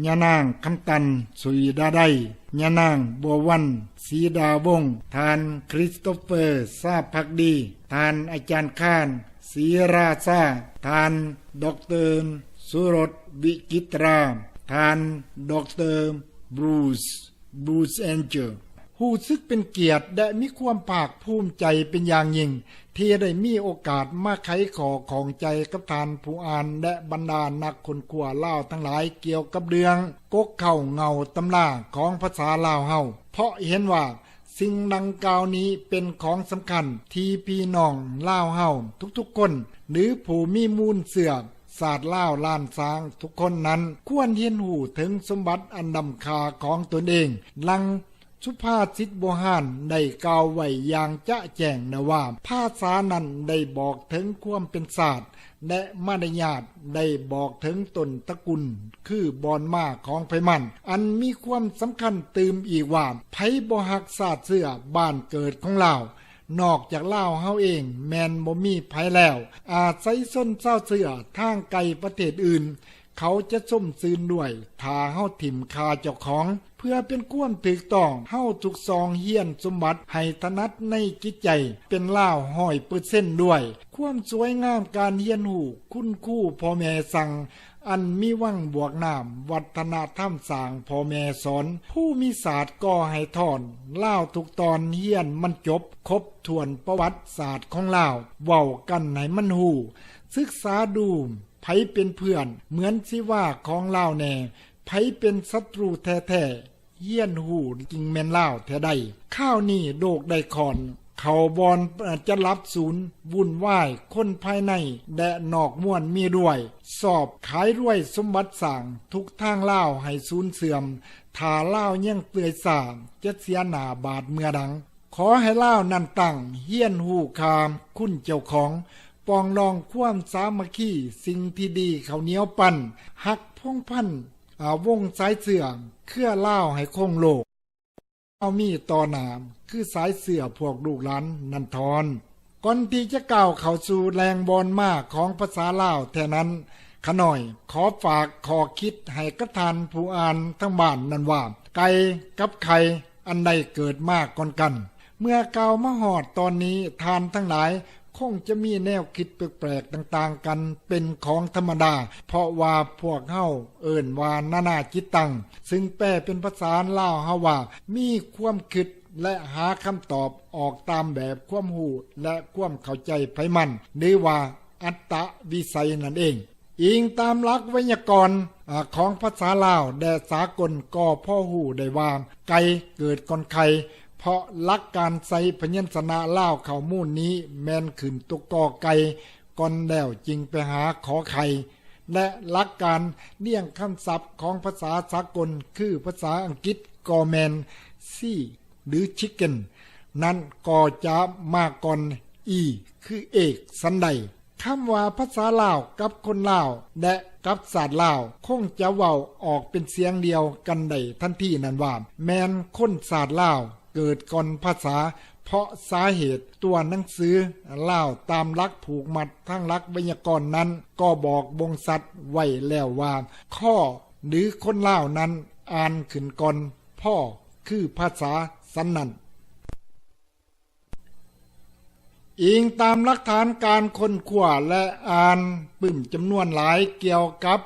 ຍານາງ ຄຳຕັນ ສຸຍດາໄດ, ຍານາງ ບົວວັນ ສີດາວົງ, ທ່ານ ຄຣິສໂຕເຟີ ຊາພັກດີ, ທ່ານ ອາຈານ ຄານ ສີລາຊາ, ທ່ານ ດອກເຕີ ສຸລົດ ວິຈິດຕາ, ທ່ານ ດອກເຕີ ບຣູສ ບຣູສ ແອນເຈີລ. ຮູ້ສຶກເປັນກຽດ ແລະ ມີຄວາມພາກພູມໃຈເປັນຢ່າງຍິ່ງ ທີ່ໄດ້ມີໂອກາດມາໄຂຂໍ້ຂ້ອງໃຈກັບທ່ານຜູ້ອ່ານ ແລະ ບັນດານັກຄົ້ນຄວ້າລາວທັງຫຼາຍກ່ຽວກັບເລື່ອງກົກເຄົ້າເງົາຕຳລາຂອງພາສາລາວເຮົາ, ເພາະເຫັນວ່າສິ່ງດັ່ງກ່າວນີ້ເປັນຂອງສຳຄັນທີ່ພີ່ນ້ອງລາວເຮົາທຸກໆຄົນ ຫຼື ຜູ້ມີມູນເຊື້ອຊາດລາວລ້ານຊ້າງທຸກຄົນນັ້ນ ຄວນຮຽນຮູ້ເຖິງສົມບັດອັນລ້ຳຄ່າຂອງຕົນເອງ. ດັ່ງ ສຸພາສິດບູຮານໄດ້ກ່າວໄວ້ຢ່າງຈະແຈ້ງແລ້ວວ່າ ພາສານັ້ນໄດ້ບອກເຖິງຄວາມເປັນຊາດ ແລະ ມາລະຍາດໄດ້ບອກເຖິງຕົ້ນຕະກຸນ ຄືບ່ອນມາຂອງໃຜມັນ. ອັນມີຄວາມສຳຄັນຕື່ມອີກວ່າ ໃຜບໍ່ຮັກຊາດເຊື້ອບ້ານເກີດຂອງລາວ ນອກຈາກລາວເຮົາເອງແມ່ນບໍ່ມີໃຜແລ້ວ. ອາໄສຊົນຊາວເຊື້ອທາງໄກປະເທດອື່ນ ເຂົາຈະຊົມຊື່ນດ້ວຍ ຖ້າເຮົາຖິ້ມຄ່າເຈົ້າຂອງ. ເພື່ອເປັນຄວາມຖືກຕ້ອງ, ເຮົາທຸກສອງຮຽນສົມບັດໃຫ້ຖະໜັດໃນຈິດໃຈ ເປັນລາວຮ້ອຍເປີເຊັນດ້ວຍ. ຄວາມສວຍງາມການຮຽນຮູ້ ຄຸນຄູພໍ່ແມ່ສັ່ງ ອັນມີວັງບວກນ້ຳວັດທະນະທຳສ້າງພໍ່ແມ່ສອນ ພູມີສາດກໍໃຫ້ທ່ອນ ລາວທຸກຕອນຮຽນມັນຈົບ ຄົບຖ້ວນປະຫວັດສາດຂອງລາວ ເວົ້າກັນໃຫ້ມັນຮູ້ ສຶກສາດູ ໃຜເປັນເພື່ອນ ເໝືອນຊີວາຂອງລາວແດ່ ໃຜເປັນສັດຕູແທ້ໆ ຮຽນຮູ້ຈຶ່ງແມ່ນລາວແທ້ໃດ. ຄາວນີ້ໂລກໄດ້ຄ້ອນ ເຂົ້າບ່ອນຈະຫຼັບສູນ ວຸ່ນວາຍ ຄົນພາຍໃນ ແລະ ນອກມວນມີດ້ວຍ ຊອບຂາຍລວຍສົມບັດສ້າງ ທຸກທາງລາວໃຫ້ສູນເສື່ອມ. ຖ້າລາວຍັງເປື່ອຍຊ້າ ຈະເສຍໜ້າບາດເມື່ອດັງ. ຂໍໃຫ້ລາວນັ້ນຕັ້ງ ຮຽນຮູ້ຄ່າຄຸນເຈົ້າຂອງ ປອງລອງຄວາມສາມັກຄີ ສິ່ງທີ່ດີເຂົ້າໜຽວປັ້ນ ຮັກພົງພັນ ອາ ວົງສາຍເຊື້ອເຄືອລາວໃຫ້ຄົງໂລກ ເຮົາມີຕໍ່ໜ້າ ຄືສາຍເຊື້ອພວກລູກຫຼານນັນທອນ. ກ່ອນທີ່ຈະກ້າວເຂົ້າສູ່ແຫຼ່ງບ່ອນມາຂອງພາສາລາວແທ້ນັ້ນ, ຂ້ານ້ອຍຂໍຝາກຂໍ້ຄິດໃຫ້ກັບທ່ານຜູ້ອ່ານທາງບ້ານນັ້ນວ່າ ໄກ່ກັບໄຂ່ ອັນໃດເກີດມາກ່ອນກັນ? ເມື່ອກ່າວມາຮອດຕອນນີ້, ທ່ານທັງຫຼາຍຄົງຈະມີແນວຄິດແປກໆຕ່າງໆກັນເປັນຂອງທຳມະດາ, ເພາະວ່າພວກເຮົາເອີ້ນວ່ານານາຈິດຕັງ, ຊຶ່ງແປເປັນພາສາລາວເຮົາວ່າ ມີຄວາມຄິດ ແລະ ຫາຄຳຕອບອອກຕາມແບບຄວາມຮູ້ ແລະ ຄວາມເຂົ້າໃຈໃຜມັນ ຫຼືວ່າອັດຕະວິໄສນັ້ນເອງ. ອີງຕາມຫຼັກໄວຍາກອນ ອາ ຂອງພາສາລາວ ແລະ ສາກົນ ກໍພໍຮູ້ໄດ້ວ່າ ໄກ່ເກີດກ່ອນໄຂ່ ເພາະຫຼັກການໃສ່ພະຍັນຊະນະລາວເຂົ້າມູນນີ້ ແມ່ນຂຶ້ນຕົວກໍໄກ່ກ່ອນ ແລ້ວຈຶ່ງໄປຫາຂໍໄຂ່ ແລະ ຫຼັກການລຽງຄຳສັບຂອງພາສາສາກົນ ຄືພາສາອັງກິດກໍແມ່ນ ຊີ ຫຼື ຊິກເກັນ ນັ້ນກໍຈະມາກ່ອນ ອີ ຄືເອກ ສັນໃດ. ຄຳວ່າພາສາລາວກັບຄົນລາວ ແລະ ກັບຊາດລາວ ຄົງຈະເວົ້າອອກເປັນສຽງດຽວກັນໄດ້ທັນທີນັ້ນວ່າ ແມ່ນຄົນຊາດລາວເກີດກ່ອນພາສາ, ເພາະສາເຫດຕົວໜັງສືລາວຕາມຫຼັກຜູກມັດທາງຫຼັກໄວຍາກອນນັ້ນ ກໍບອກບົ່ງຊັດໄວ້ແລ້ວວ່າ ຄໍ ຫຼື ຄົນລາວນັ້ນອ່ານຂຶ້ນກ່ອນ ພໍ ຄືພາສາສັນນັ້ນ. ອີງຕາມຫຼັກຖານການຄົ້ນຄວ້າ ແລະ ອ່ານປຶ້ມຈຳນວນຫຼາຍກ່ຽວກັບ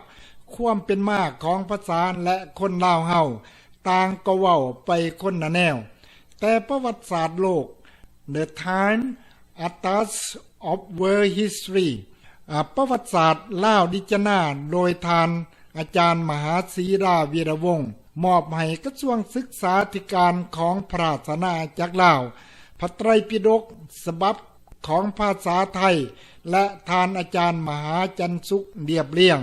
ຄວາມເປັນມາຂອງພາສາ ແລະ ຄົນລາວເຮົາ ຕ່າງກໍເວົ້າໄປຄົນລະແນວ, ແຕ່ປະຫວັດສາດໂລກ The Time Atlas of World History ອາ ປະຫວັດສາດລາວດິຈະນາ ໂດຍທ່ານ ອາຈານມະຫາສີລາ ວີລະວົງ ມອບໃຫ້ກະຊວງສຶກສາທິການຂອງພະລາຊະອານາຈັກລາວ, ພະໄຕຣປິດົກສະບັບຂອງພາສາໄທ ແລະ ທ່ານອາຈານມະຫາຈັນສຸກ ລຽບລຽງ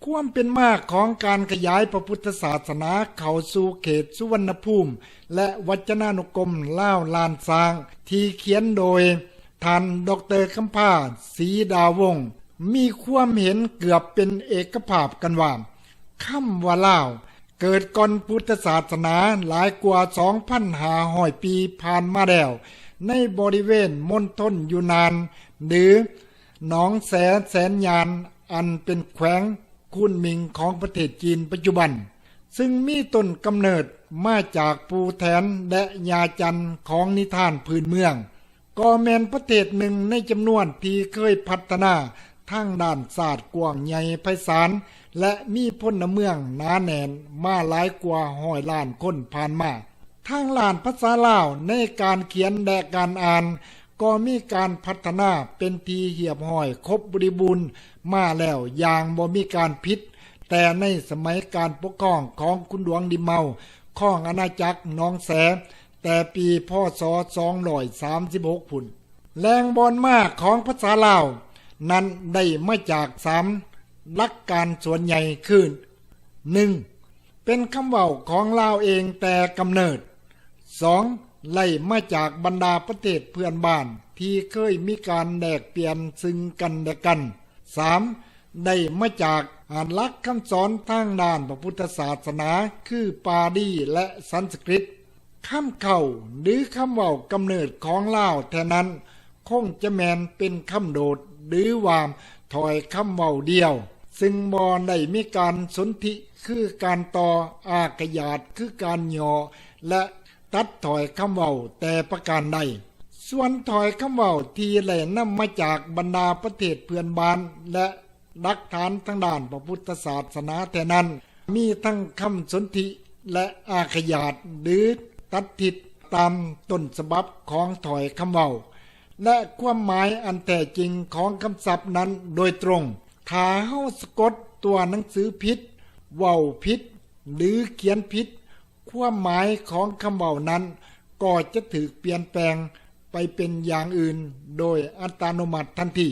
ຄວາມເປັນມາຂອງການຂະຫຍາຍພະພຸດທະສາສະໜາເຂົ້າສູ່ເຂດສຸວັນນະພູມ ແລະ ວັດຈະນານຸກົມລາວລ້ານຊ້າງ ທີ່ຂຽນໂດຍທ່ານ ດອກເຕີ ຄຳພາ ສີດາວົງ ມີຄວາມເຫັນເກືອບເປັນເອກະພາບກັນວ່າ ຄຳວ່າລາວເກີດກ່ອນພຸດທະສາສະໜາຫຼາຍກວ່າສອງພັນຫ້າຮ້ອຍປີຜ່ານມາແລ້ວ ໃນບໍລິເວນມົນທົນຢູນານ ຫຼື ໜອງແສແສນຍານ ອັນເປັນແຂວງຄຸນໝິງຂອງປະເທດຈີນປັດຈຸບັນ. ຊຶ່ງມີຕົ້ນກຳເນີດມາຈາກປູ່ແຖນ ແລະ ຍາຈັນຂອງນິທານພື້ນເມືອງ, ກໍແມ່ນປະເທດໜຶ່ງໃນຈຳນວນທີ່ເຄີຍພັດທະນາທາງດ້ານຊາດກວ້າງໃຫຍ່ໄພສານ ແລະ ມີພົນລະເມືອງໜາແໜ້ນມາຫຼາຍກວ່າຮ້ອຍລ້ານຄົນຜ່ານມາ. ທາງດ້ານພາສາລາວໃນການຂຽນ ແລະ ການອ່ານ ກໍມີການພັດທະນາເປັນທີ່ຮຽບຮ້ອຍຄົບບໍລິບູນມາແລ້ວຢ່າງບໍ່ມີການຜິດ, ແຕ່ໃນສະໄໝການປົກຄອງຂອງຂຸນຫຼວງດິນເມົາ ຄອງອານາຈັກໜອງແສ ແຕ່ປີ ພ.ສ. ສອງຮ້ອຍສາມສິບຫົກພຸ້ນ. ແຫຼ່ງບ່ອນມາຂອງພາສາລາວນັ້ນໄດ້ມາຈາກສາມຫຼັກການສ່ວນໃຫຍ່ຄື ໜຶ່ງ ເປັນຄຳເວົ້າຂອງລາວເອງແຕ່ກຳເນີດ. ສອງ ໄລ່ມາຈາກບັນດາປະເທດເພື່ອນບ້ານທີ່ເຄີຍມີການແລກປ່ຽນຊຶ່ງກັນແລະກັນ. ສາມ ໄດ້ມາຈາກຫຼັກຄຳສອນທາງດ້ານພະພຸດທະສາສະໜາ ຄືປາລີ ແລະ ສັນສະກຣິດ. ຄຳເຄົ້າ ຫຼື ຄຳເວົ້າກຳເນີດຂອງລາວແທ້ນັ້ນ ຄົງຈະແມ່ນເປັນຄຳໂດດ ຫຼື ວ່າຖ້ອຍຄຳເວົ້າດຽວ, ຊຶ່ງບໍ່ໄດ້ມີການສົນທິ ຄືການຕໍ່, ອາຂະຫຍາດ ຄືການຫຍໍ້ ແລະ ຕັດຖ້ອຍຄຳເວົ້າແຕ່ປະການໃດ. ສ່ວນຖ້ອຍຄຳເວົ້າທີ່ໄດ້ນຳມາຈາກບັນດາປະເທດເພື່ອນບ້ານ ແລະ ຫຼັກຖານທາງດ້ານພະພຸດທະສາສະໜາແທ້ນັ້ນ ມີທັງຄຳສົນທິ ແລະ ອາຂະຫຍາດ ຫຼື ຕັດທິດຕາມຕົ້ນສະບັບຂອງຖ້ອຍຄຳເວົ້າ ແລະ ຄວາມໝາຍອັນແທ້ຈິງຂອງຄຳສັບນັ້ນໂດຍຕຣົງ. ຖ້າເຮົາສະກົດຕົວໜັງສືຜິດ, ເວົ້າຜິດ ຫຼື ຂຽນຜິດ, ຄວາມໝາຍຂອງຄຳເວົ້ານັ້ນກໍຈະຖືກປ່ຽນແປງໄປເປັນຢ່າງອື່ນໂດຍອັດຕະໂນມັດທັນທີ.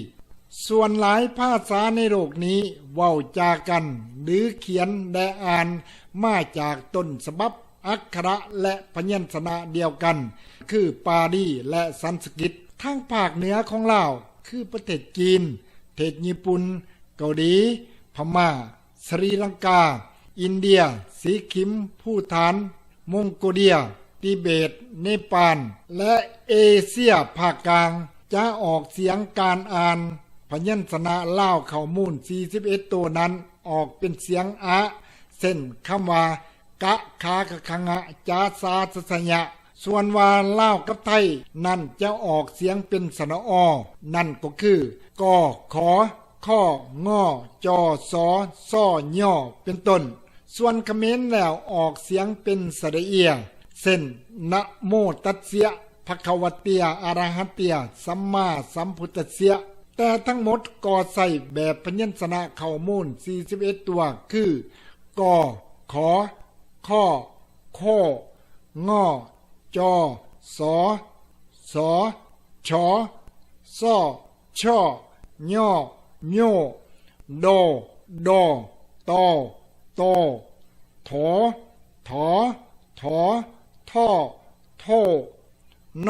ສ່ວນຫຼາຍພາສາໃນໂລກນີ້ເວົ້າຈາກັນ ຫຼື ຂຽນ ແລະ ອ່ານມາຈາກຕົ້ນສະບັບອັກຂະລະ ແລະ ພະຍັນຊະນະດຽວກັນ ຄືປາລີ ແລະ ສັນສະກິດ. ທາງພາກເໜືອຂອງລາວ ຄືປະເທດຈີນ, ເທດຍີ່ປຸ່ນ, ເກົາຫຼີ, ພະມ້າ, ສະຣີລັງກາ, ອິນເດຍ, ສີຄິມ, ພູຖານ, ມົງໂກເລຍ, ຕິເບດ, ເນປານ ແລະ ເອເຊຍພາກກາງ ຈະອອກສຽງການອ່ານພະຍັນຊະນະລາວເຄົ້າມູນສີ່ສິບເອັດໂຕນັ້ນອອກເປັນສຽງອະ ເຊັ່ນ ຄຳວ່າ ກະ ຂາ ຄະ ຄະ ງະ ຈາ ສາ ສະ ຊະ ຍະ. ສ່ວນວ່າລາວກັບໄທນັ້ນຈະອອກສຽງເປັນສະຫຼະ ອ ນັ້ນກໍຄື ກ ຂ ຄ ງ ຈ ສ ຊ ຍ ເປັນຕົ້ນ. ສ່ວນຂະເໝນແລ້ວອອກສຽງເປັນສະຫຼະເອຍ ເຊັ່ນ ນະໂມຕັດສະ ພະຄະວະເຕຍ ອະລະຫະເຕຍ ສຳມາສຳພຸດທັດສະ. ແຕ່ທັງໝົດກໍໃຊ້ແບບພະຍັນຊະນະເຄົ້າມູນສີ່ສິບເອັດຕົວ ຄື ກ ຂ ຄ ໂຄ ງ ຈ ສ ສ ຊ ຊ ຊ ຍ ໂຍ ໂດ ດ ໂຕ ໂຕ ໂຖ ຖ ຖ ໂທ ໂທ ນ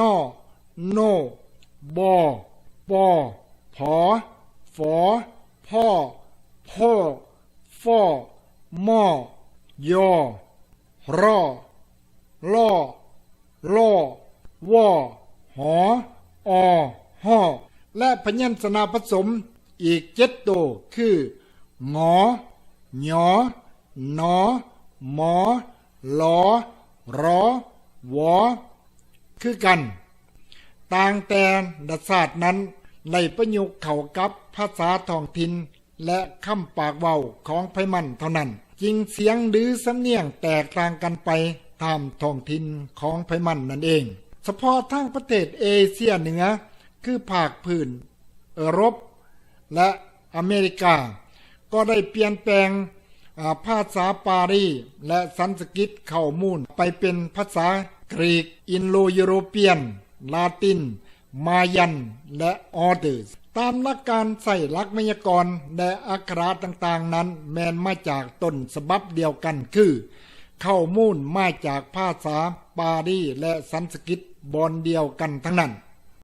ໂນ ໂບ ໂປ ຜ ຝ ພໍ ໂພ ຟ ມ ຍ ຣ ລ ລ ວ ຫ ອ ຮ ແລະ ພະຍັນຊະນະປະສົມອີກເຈັດໂຕ ຄື ງ ຍ ນ ມ ລ ຣ ວ ຄືກັນ. ຕ່າງແຕ່ລະຊາດນັ້ນໄດ້ປະຍຸກເຂົ້າກັບພາສາທ້ອງຖິ່ນ ແລະ ຄຳປາກເວົ້າຂອງໃຜມັນເທົ່ານັ້ນ, ຈຶ່ງສຽງ ຫຼື ສຳນຽງແຕກຕ່າງກັນໄປຕາມທ້ອງຖິ່ນຂອງໃຜມັນນັ້ນເອງ. ສະເພາະທາງປະເທດເອເຊຍເໜືອ ຄືພາກພື້ນເອີຣົບ ແລະ ອາເມລິກາ ກໍໄດ້ປ່ຽນແປງ ອາ ພາສາປາລີ ແລະ ສັນສະກິດເຄົ້າມູນໄປເປັນພາສາກຣີກ, ອິນໂດຢູໂຣປຽນ, ລາຕິນ, ມາຍັນ ແລະ Others. ຕາມຫຼັກການໃຊ້ຫຼັກໄວຍາກອນ ແລະ ອັກຂະລະຕ່າງໆນັ້ນ ແມ່ນມາຈາກຕົ້ນສະບັບດຽວກັນ ຄື ເຄົ້າມູນມາຈາກພາສາປາລີ ແລະ ສັນສະກິດບ່ອນດຽວກັນທັງນັ້ນ.